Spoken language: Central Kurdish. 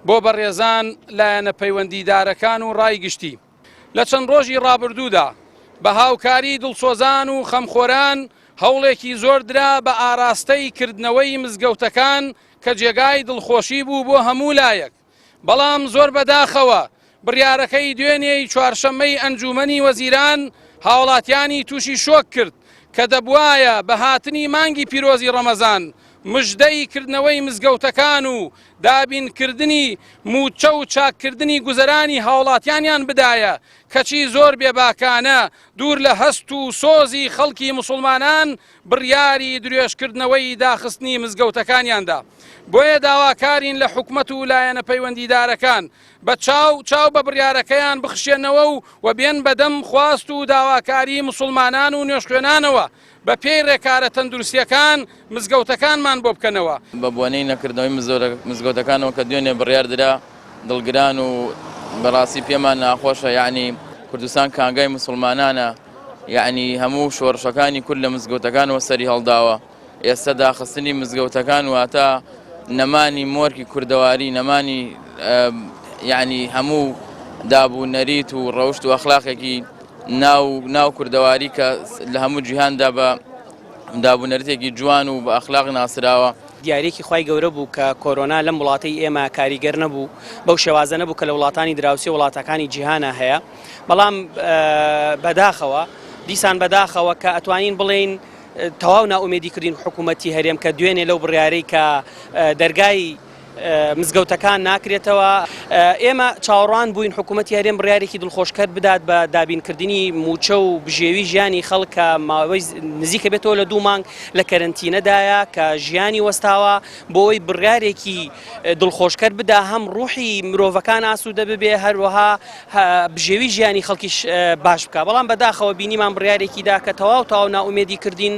بۆ بەڕێزان لایەنە پەیوەندیدارەکان و ڕای گشتی. لە چەند ڕۆژی ڕابردوودا بە هاوکاری دڵسۆزان و خەمخۆران هەوڵێکی زۆر درا بە ئاراستەی کردنەوەی مزگەوتەکان کە جێگای دڵخۆشی بوو بۆ هەموو لایەک، بەڵام زۆر بەداخەوە بڕیارەکەی دوێنێی چوارشەممەی ئەنجوومەنی وەزیران هاوڵاتیانی تووشی شۆک کرد کە دەبوایە بە هاتنی مانگی پیرۆزی ڕەمەزان مژدەی کردنەوەی مزگەوتەکان و دابینکردنی مووچە و چاککردنی گوزەرانی هاوڵاتیانیان بدایە، کەچی زۆر بێباکانە دوور لە هەست و سۆزی خەڵکی موسڵمانان بڕیاری درێژکردنەوەی داخستنی مزگەوتەکانیان دا. بۆیە داواکارین لە حکومەت و لایەنە پەیوەندیدارەکان بە چاو چاو بە بڕیارەکەیان بخشێنەوە و و بێن بەدەم خواست و داواکاری موسڵمانان و نوێژخوێنانەوە بە پێی ڕێکارە تەندروستیەکان مزگەوتەکانمان بۆ بکەنەوە. بە بۆنەی نەکردنەوەی مزگەوتەکانەوە کە دوێنێ بڕیار درا دڵگران و بەڕاستی پێمان ناخۆشە یەعنی کوردستان کانگای موسڵمانانە یەعنی هەموو شۆڕشەکانی کورد لە مزگەوتەکانەوە سەری هەڵداوە ئێستا داخستنی مزگەوتەکان واتە نەمانی مۆرکی کوردەواری نەمانی یەعنی هەموو داب و نەریت و ڕەوشت و ئەخلاقێکی ناو ناو کوردەواری کە لە هەموو جیهاندا بە داب و نەریتێکی جوان و بە ئەخلاق ناسراوە. دیاریەکی خوای گەورە بوو کە کۆرۆنا لەم وڵاتەی ئێمە کاریگەر نەبوو بەو شێوازە نەبوو کە لە وڵاتانی دراوسێ وڵاتەکانی جیهانا هەیە بەڵام بەداخەوە دیسان بەداخەوە کە ئەتوانین بڵێین تەواو نائومێدی کردین حکوومەتی هەرێم کە دوێنێ لەو بڕیارەی کە دەرگای مزگەوتەکان ناکرێتەوە. ئێمە چاوەڕوان بووین حکوومەتی هەرێم بڕیارێکی دڵخۆشکەر بدات بە دابینکردنی مووچە و بژێوی ژیانی خەڵک کە ماوەی نزیکە بێتەوە لە دوو مانگ لە کەرەنتینەدایە کە ژیانی وەستاوە بۆی بڕیارێکی دڵخۆشکەر بدا هەم ڕوحی مرۆڤەکان ئاسوودە ببێ هەروەها بژێوی ژیانی خەڵکیش باش بکە بەڵام بەداخەوە بینیمان بڕیارێکی دا کە تەواو تەواو نائومێدی کردین.